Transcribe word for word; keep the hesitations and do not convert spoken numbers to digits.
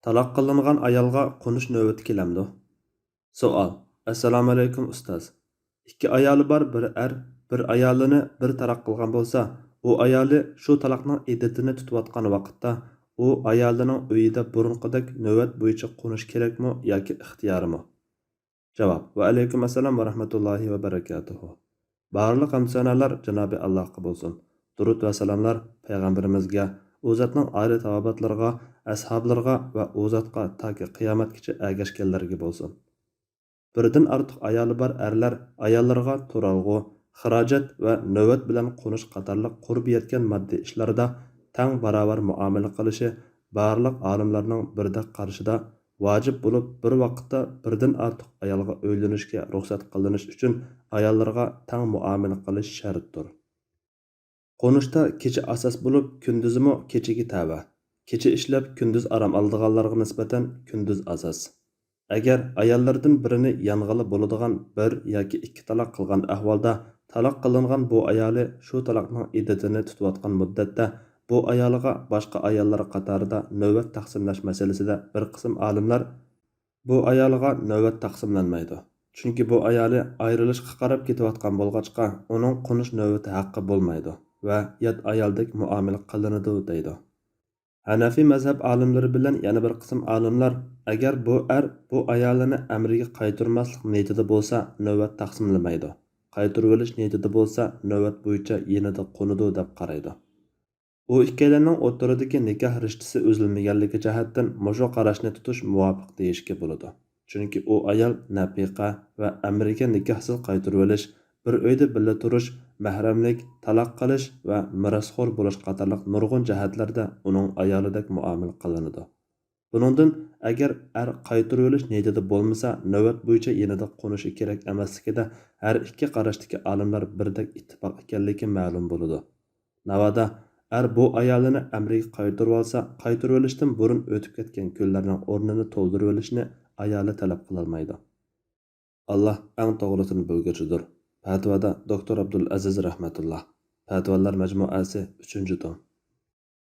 تالاق قىلىنغان ئايالغا قونۇش نۆۋىتى كېلەمدۇ؟ سوئال. ئەسسالامۇئەلەيكۇم ئۇستاز. ئىككى ئايالى بار بىر ئەر بىر ئايالىنى بىر تالاق قىلغان بولسا، ئۇ ئايالى شۇ تالاقنىڭ ئىددىتىنى تۇتۇۋاتقان ۋاقىتتا، ئۇ ئايالىنىڭ ئۆيىدە بۇرۇنقىدەك نۆۋەت بويىچە قونۇش كېرەكمۇ ياكى ئىختىيارىمۇ؟ جاۋاب. ۋەئەلەيكۇم ئەسسالام ۋە رەھمەتۇللاھى ۋە بەرەكاتۇھۇ. بارلىق ھەمدۇسەنالار جانابى ئاللاھقا بولسۇن. دۇرۇت ۋە سالاملار پەيغەمبىرىمىزگە، ئۇ زاتنىڭ ئائىلە تاۋابىئاتلىرىغا، ئەسھابلىرىغا ۋە ئۇ زاتقا تاكى قىيامەتكىچە ئەگەشكەنلەرگە بولسۇن. بىردىن ئارتۇق ئايالى بار ئەرلەر ئاياللىرىغا تۇرالغۇ، خىراجەت ۋە نۆۋەت بىلەن قونۇش قاتارلىق قۇربى يەتكەن ماددىي ئىشلاردا تەڭ باراۋەر مۇئامىلە قىلىشى بارلىق ئالىملارنىڭ بىردەك قارىشىدا ۋاجىپ بولۇپ، بىر ۋاقىتتا بىردىن ئارتۇق ئايالغا ئۆيلىنىشكە رۇخسەت قىلىنىش ئۈچۈن ئاياللىرىغا تەڭ مۇئامىلە قىلىش شەرتتۇر. قونۇشتا كېچە ئاساس بولۇپ، كۈندۈزىمۇ كېچىگە تەۋە. كېچە ئىشلەپ، كۈندۈز ئارام ئالىدىغانلارغا نىسبەتەن كۈندۈز ئاساس. ئەگەر ئاياللىرىدىن بىرىنى يانغىلى بولىدىغان بىر ياكى ئىككى تالاق قىلغان ئەھۋالدا، تالاق قىلىنغان بۇ ئايالى شۇ تالاقنىڭ ئىددىتىنى تۇتۇۋاتقان مۇددەتتە، بۇ ئايالىغا باشقا ئاياللار قاتارىدا نۆۋەت تەقسىملەش مەسىلىسىدە بىر قىسىم ئالىملار بۇ ئايالىغا نۆۋەت تەقسىملەنمەيدۇ. چۈنكى بۇ ئايالى ئايرىلىشقا قاراپ كېتىۋاتقان بولغاچقا، ئۇنىڭ قونۇش نۆۋىتى ھەققى بولمايدۇ ۋە يات ئايالدەك مۇئامىلە قىلىنىدۇ، دەيدۇ. ھەنەفىي مەزھەپ ئالىملىرى بىلەن يەنە بىر قىسىم ئالىملار، ئەگەر بۇ ئەر بۇ ئايالىنى ئەمرىگە قايتۇرماسلىق نىيىتىدە بولسا، نۆۋەت تەقسىملىمەيدۇ. قايتۇرۇۋېلىش نىيىتىدە بولسا، نۆۋەت بويىچە يېنىدا قونىدۇ، دەپ قارايدۇ. ئۇ ئىككىيلەننىڭ ئوتتۇرىدىكى نىكاھ رىشتىسى ئۈزۈلمىگەنلىكى جەھەتتىن مۇشۇ قاراشنى تۇتۇش مۇۋاپىق دېيىشكە بولىدۇ. چۈنكى ئۇ ئايال نەپىقە ۋە ئەمرىگە نىكاھسىز قايتۇرۇۋېلىش، بىر ئۆيدە بىللە تۇرۇش، مەھرەملىك، تالاق قىلىش ۋە مىراسخور بولۇش قاتارلىق نۇرغۇن جەھەتلەردە ئۇنىڭ ئايالىدەك مۇئامىلە قىلىنىدۇ. بۇنىڭدىن، ئەگەر ئەر قايتۇرۇۋېلىش نىيىتىدە بولمىسا، نۆۋەت بويىچە يېنىدا قونۇشى كېرەك ئەمەسلىكىدە ھەر ئىككى قاراشتىكى ئالىملار بىردەك ئىتتىپاق ئىكەنلىكى مەلۇم بولىدۇ. ناۋادا ئەر بۇ ئايالىنى ئەمرىگە قايتۇرۇۋالسا، قايتۇرۇۋېلىشتىن بۇرۇن ئۆتۈپ كەتكەن كۈنلەرنىڭ ئورنىنى تولدۇرۇۋېلىشنى ئايالى تەلەپ قىلالمايدۇ. ئاللا ئەڭ توغرىسىنى بىلگۈچىدۇر. پەتىۋادا دوكتور ئابدۇلئەزىز رەھمەتۇللا. پەتىۋالار مەجمۇئەسى، ئۈچىنچى توم.